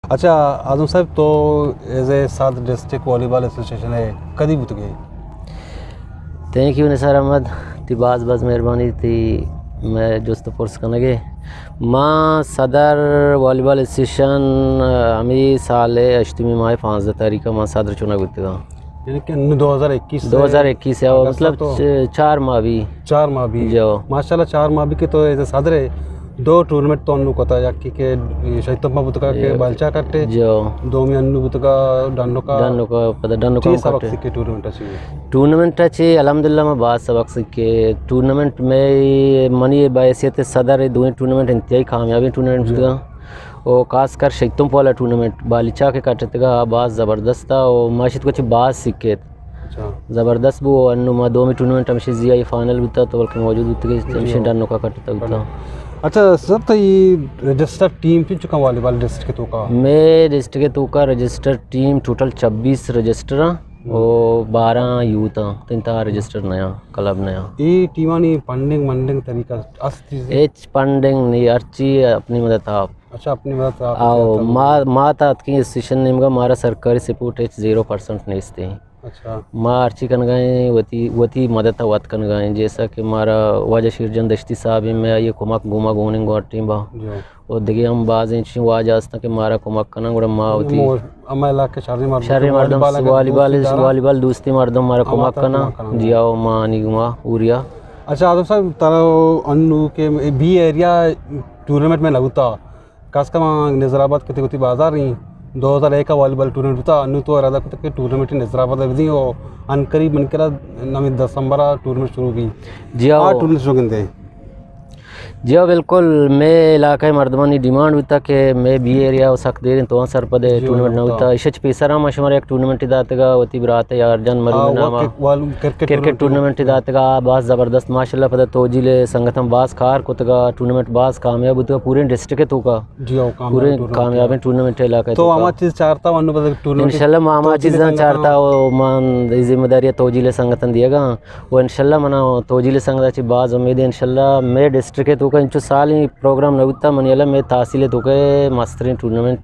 اچھا، اعظم صاحب، تو ایز اے صدر ڈسٹرکٹ والی بال ایسوسی ایشن ءَ کدی بوتگے؟ تھینک یو نثار احمد، تی باز باز مہربانی تی میں جست پرس کنگے۔ ما صدر والی بال ایسوسی ایشن، آ، ہمی سال ہشتمی ماہ پانزدہ تاریخ ما صدر چنگ بوتگاں۔ یعنی کہ انو دو ہزار اکیس، دو ہزار اکیس ہے، اگست مطلب تو چ-، چار ماہ بھی۔ چار ماہ بھی۔ جو۔ ماشاءاللہ، چار ماہ بھی کہ تو ایز اے صدر ہے، دو ٹورنمنٹ تو انو کتا، یکی کہ شہید تمپ بوتگا کہ بالچا کٹے۔ جو۔ دومی انو بوتگا ڈنڈوکا۔ ڈنڈوکا، پدا ڈنڈوکا چی ہم سبق کٹے۔ سکے ٹورنمنٹ اچھی؟ ٹورنمنٹ اچھی الحمدللہ ما باز سبق سکے۔ ٹورنمنٹ میں منی بحیثیت صدر دوئیں ٹورنمنٹ انتہائی کامیابیں ٹورنمنٹ بوتگا۔ و خاص کر شیتم پولا ٹورنمنٹ بالیچا کہ کٹتگا، باز زبردست ءَ و ما اشی توکا چہ باز سکیت۔ اچھا۔ زبردست بو، انو ما دومی ٹورنمنٹ ہمشی زی آئی فائنل بوتا تو بلکہ موجود بوتگے، جی ہمشی ہاں۔ ڈنوکا کٹتا بوتا۔ اچھا سر، تو یہ رجسٹر ٹیم چنچو کم والی بال ڈسٹرکٹ توکا؟ میں ڈسٹرکٹ توکا رجسٹر ٹیم ٹوٹل چھبیس رجسٹر ہیں، ہم۔ و بارہ یوتھ ہیں، تو انتہا رجسٹر نیا، کلب نیا۔ یہ ٹیمانی فنڈنگ منڈنگ طریقہ است چیزے؟ ہچ فنڈنگ نہیں، ہرچی اپنی مدد آپ۔ اچھا، اپنی مدد آپ آؤ، کیا تھا؟ ما، ما تا اتکیں ایسوسی ایشن نیمگا مارا سرکاری سپورٹ ہچ زیرو پرسنٹ نیستے۔ اچھا۔ ما ہرچی کنگائیں وتی، وتی مدد وت کنگائیں، جیسا کہ مارا واجہ شیرجان دشتی صاحب ہیں، میں آئیے کمک گوما گونیں گو ٹیم با۔ جی۔ و دگہ ہم باز انچیں واجہ ہستاں کہ مارا کمک کناں، گڑا ما وتی مو-، ہما علاقہ شریں مردم شریں کہ مردم والی بال، والی بال دوستی دارا۔ والی بال دوستی مردم مارا ہما کمک ترا کناں۔ کمک کناں۔ جی آؤ، ما آنی گوما اوریا۔ اچھا، آدم صاحب، ترا انو کہ بی ایریا ٹورنمنٹ میں نہ ہوتا، کس کم نظر آباد کتے کتی بازار رہی، دو ہزار ایک والی بال ٹورنمنٹ ہوتا، انو تو ارادہ کتا کہ ٹورنمنٹ نظر آباد بدی و ان قریب من کرا نمی دسمبر ٹورنمنٹ شروع بھی۔ جی آؤ۔ آ ٹورنمنٹ شروع گندے۔ جی ہاں، بالکل۔ مئے علاقہ ءِ مردمانی ڈیمانڈ بوتا کہ مئے بی ایریا ءَ سک دیر انت، تو آں سرپد ءَ جی، ٹورنمنٹ نہ بوتا۔ بوتا۔ ایش اچ پیسر ہم شمارا یک ٹورنمنٹ داتگا، وتی برات ءِ یارجان مروی ءِ نام ءَ کرکٹ ٹورنمنٹ داتگا، باز زبردست، ماشاءاللہ پدا توجیل ءِ سنگتاں باز کار کتگا، ٹورنمنٹ باز کامیاب بوتگا پوریں ڈسٹرکٹ ءِ توکا۔ جی ہاں، کامیاب پوریں ٹورنمنٹ کامیابیں ٹورنمٹ علاقہ ءِ تو توکا۔ ہما چیز چارتا، انو پدا ٹورنمنٹ انشاءاللہ ما ہما توجیل چیزاں سنگتاں چارتا و من ذمہ داری توجیل ءِ سنگتاں دیگا۔ و انشاءاللہ منا توجیل سنگت ءَ چہ باز امید ہے۔ انشاءاللہ مئے ڈسٹرکٹ ءِ توکا انچو سال ءَ پروگرام نہ بوتا، منی ہیال ءَ مئے تحصیل ءِ توکا مستریں ٹورنمنٹ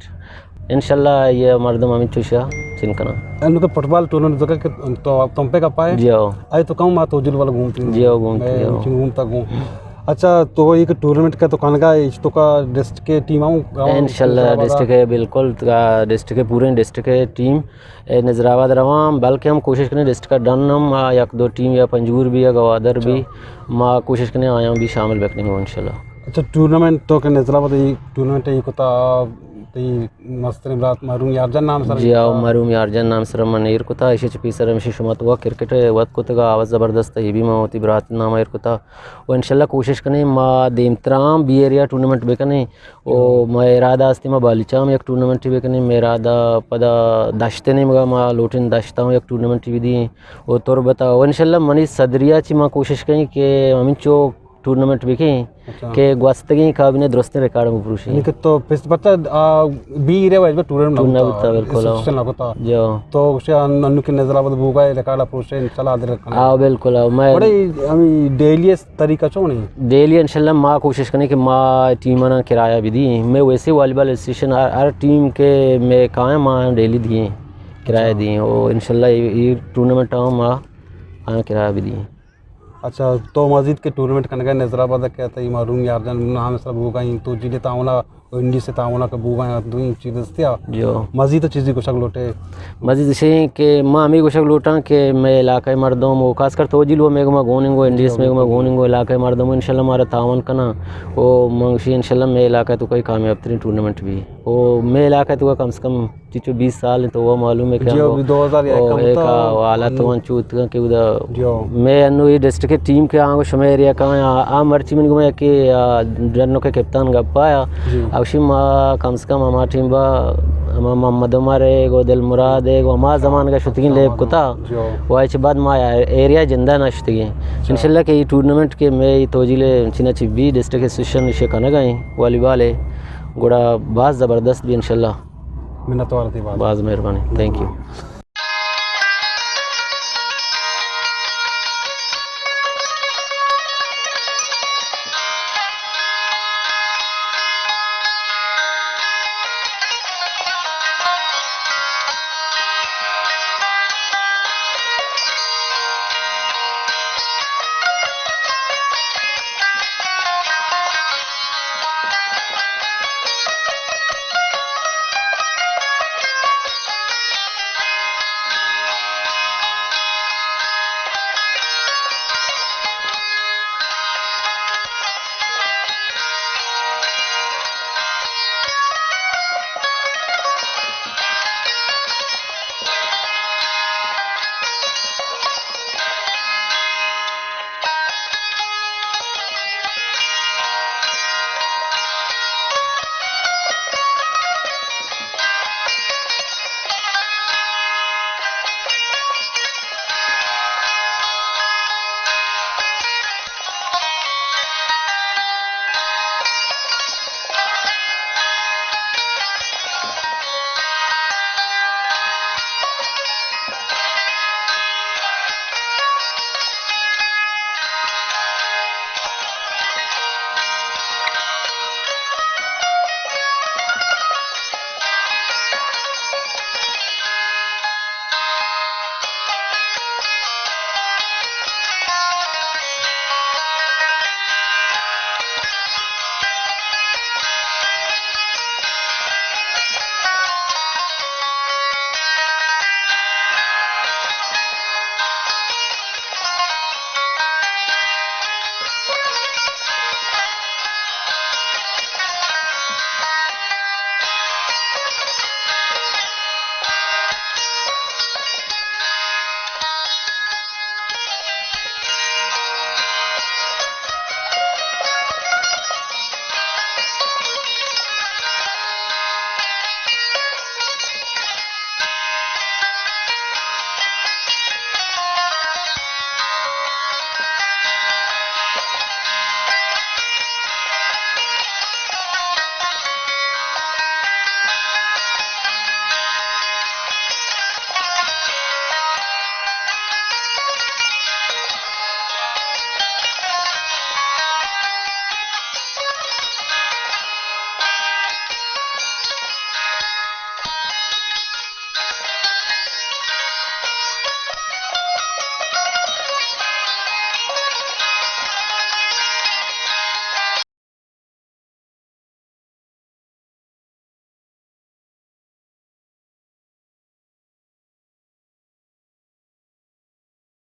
انشاءاللہ یہ مردم ہمینچو شا چن کناں۔ انو کہ فٹبال ٹورنمنٹ توکا کہ تو تمپے کپ ءَ؟ جی ہاؤ۔ آئی توکا ما توجیل والا گومتی۔ جی ہاؤ، گومتی، مئے ہاؤ۔ انچو گومتا گوں۔ اچھا، تو یہ کہ ٹورنمنٹ کا تو کنگا، اس توکا ڈسٹرکٹ ٹیم آؤں؟ انشاءاللہ ڈسٹرکٹ ءِ بالکل، آ، ڈسٹرکٹ ءِ پوریں ڈسٹرکٹ ءِ ٹیم اے نظر آباد رواں، بلکہ ہم کوشش کنیں ڈسٹرکٹ ءَ ڈن ہم، آ، یک دو ٹیم یا پنجگور بھی یا گوادر بھی، اچھا۔ ما کوشش کنیں آیاں بھی شامل بکنیں انشاءاللہ۔ اچھا، ٹورنمنٹ تو کہ نظر آباد ای ٹورنمنٹ ای کتا، تی مستریں برات محروم یارجان نام سر جی ہاں، کتا۔ محروم یارجان نام سر من ایر کتا، ایشی چہ پیسر ہمشی شما تو کرکٹ وت کتگا، آواز زبردست ہے، یہ بھی ما وتی برات نام ایر کتا۔ و انشاءاللہ کوشش کنیں ما دیمترا ہم بی ایریا ٹورنمنٹ بکنیں۔ و ما ارادہ ہستیں ما بالیچا ہم یک ٹورنمنٹے بکنیں، ما ارادہ پدا دشت نیمگا ما لوٹیں دشتا ہم یک ٹورنمنٹے بدییں۔ و تربتا و انشاءاللہ منی صدریا چی ما کوشش کنیں کہ ہمینچو ٹورنمنٹ بکنیں اچھا۔ کہ گوستگیں کابینہ درستیں ریکارڈ ہم بپروشیں۔ یعنی کہ تو پس-، پتہ، آ، بی ایریا واجبہ ٹورنمنٹ نہ ٹورنمنٹ بوتا، بوتا، بالکل، ہاں۔ ایسوسیشن نہ بوتا۔ جی ہاں۔ تو گوشے ان-، انو کہ نظر آباد بوگا ریکارڈ پروشے، انشاءاللہ حاضر کناں۔ ہاں، بالکل، ہاں۔ میں بڑے ہمیں ڈیلی اس طریقہ چون ہے؟ ڈیلی انشاءاللہ ما کوشش کنیں کہ ما ٹیم آناں کرایہ بھی دیں۔ میں ویسے والی بال ایسوسیشن ہر، ہر ٹیم کہ میں کائیں ما ڈیلی دیں، کرایہ اچھا۔ دیں۔ اور انشاءاللہ یہ، یہ ٹورنمنٹ ہم ما آیاں کرایہ بھی دیں۔ اچھا، تو مزید کہ ٹورنمنٹ کنگا نظر آباد کہ تئی محروم یارجان نام سر بوگا، تو جیل تعاون و انڈی سے تعاون کا بوگا، دوئیں چیز دستیا۔ جو۔ مزید چیزی گوشگ لوٹے؟ مزید اشیں کہ ما ہمیں گوشگ لوٹاں کہ میں علاقہ مردم و خاص کر توجیل و میگما گوننگو، انڈی سے میگما گوننگو علاقہ مردم انشاءاللہ مارا تعاون کنا۔ و من گوشی انشاءاللہ میں علاقہ توکا کامیاب ترین ٹورنمنٹ بھی۔ و میں علاقہ توکا کم سے کم چچو بیس سال انت، تو وہ معلوم ہے کہ جی، ہم ابھی دو ہزار یک او ہم ایک تھا۔ آ-، حالات تو انچو اتکاں کہ ادا جی۔ میں انو یہ ڈسٹرکٹ ٹیم کے آنگو شمے ایریا کا آ، آ مرچی من گما کہ، آ، ڈنو کے کپتان گپا آیا۔ جی۔ اوشی ما کم سے کم ہما ٹیم با ہما محمد عمر ہے، گو دل مراد ہے، گو ہما زمان کا شوتگیں لیب کتا۔ جی۔ و ایچ بعد ما ایریا جندہ نہ شوتگیں۔ اچھا۔ انشاءاللہ کہ یہ ٹورنمنٹ کے میں یہ توجیل چنا چی بی ڈسٹرکٹ ایسوسیشن شے کنگا ہیں، والی بال ہے۔ گڑا باز زبردست بھی انشاءاللہ۔ منتوار تھی باز۔ باز مہربانی۔ تھینک یو۔